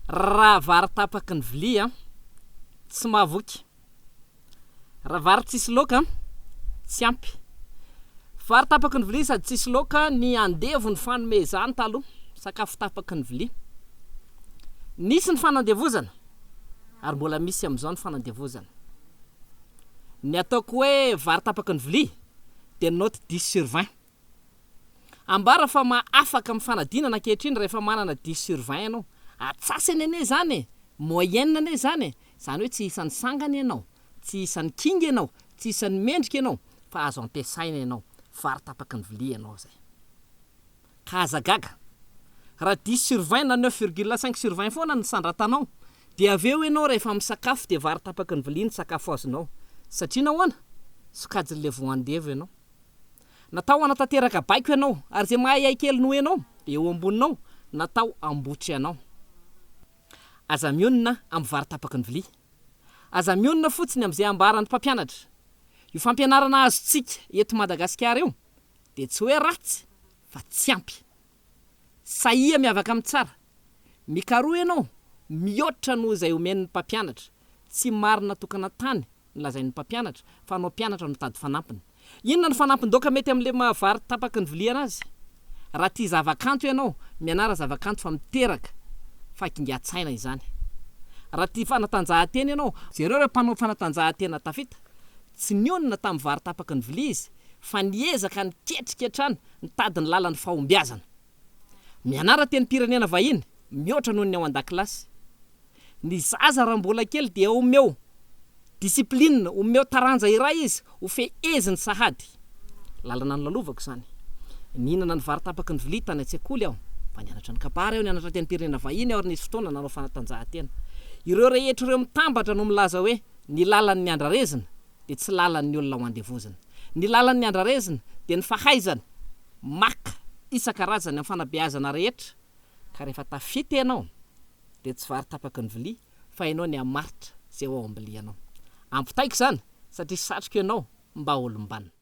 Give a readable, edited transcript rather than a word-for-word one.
Raha vary tapaky ny vilia tsy mahavoky. Raha vary tsisy laoka tsy ampy. Vary tapaky ny vilia sady tsisy laoka ny andevo nifanome izany taloha, sakafo tapaky ny vilia. Nisy ny fanandevozana ary mbola misy amin'izao ny fanandevozana. Ny ataoko hoe vary tapaky ny vilia dia note dix sur vingt. Ambara fa maha afaka amin'ny fanadinana ankehitriny rehefa manana dix sur vingt ianao. Atsasany anie izany e! Moyenne anie izany e! Izany hoe tsy isan'ny sangany ianao, tsy isan'ny kinga ianao, tsy isan'ny mendrika ianao, fa azo ampiasaina ianao. Vary tapaky ny vilia ianao izay. Ka aza gaga. Raha dix sur vingt na neuf virgule cinq sur vingt foana ny sandratanao, dia avy eo ianao rehefa misakafo dia vary tapaky ny vilia ny sakafo azonao. Satria nahoana? Sokajin'ilay voandevo ianao. Natao hanatanteraka baiko ianao, ary izay mahay kely noho ianao dia eo amboninao, natao hambotry anao. Aza mionona amin'ny vary tapaky ny vilia. Aza mionona fotsiny amin'izay ambaran'ny mpampianatra. Io fampianarana azontsika eto Madagasikara io dia tsy hoe ratsy fa tsy ampy. Sahia miavaka amin'ny tsara. Mikaroha ianao mihoatra noho izay omen'ny mpampianatra. Tsy marina tokana tany ny lazain'ny mpampianatra fa anao mpianatra no mitady fanampiny. Inona no fanampin-doaka mety amin'ilay maha vary tapaky ny viliana azy? Raha tia zava-kanto ianao, mianara zava-kanto fa miteraka fahakingan-tsaina izany. Raha tia fanatanjahantena ianao, jereo ireo mpanao fanatanjahantena tafita, tsy nionona tamin'ny vary tapaky ny vilia izy fa niezaka niketrika hatrany nitady ny lalan'ny fahombiazana. Mianara tenim-pirenena vahiny mihoatra noho ny ao an-dakilasy. Ny zaza raha mbola kely dia omeo discipline, omeo taranja iray izy ho feheziny sahady. Lalana nolalovako izany. Nihinana ny vary tapaky ny vilia tany an-tsekoly aho. Fa nianatra ny kabary aho, nianatra tenim-pirenena vahiny aho ary nisy fotoana nanao fanatanjahantena. Ireo rehetra ireo mitambatra no milaza hoe ny lalan'ny andrarezina dia tsy lalan'ny olona ho andevozina. Ny lalan'ny andrarezina dia ny fahaizana maka isan-karazany amin'ny fanabeazana rehetra ka rehefa tafita ianao dia tsy vary tapaky ny vilia fa ianao ny hamaritra izay ao am-bilianao. Ampitaiko izany satria satriko ianao mba olom-banona.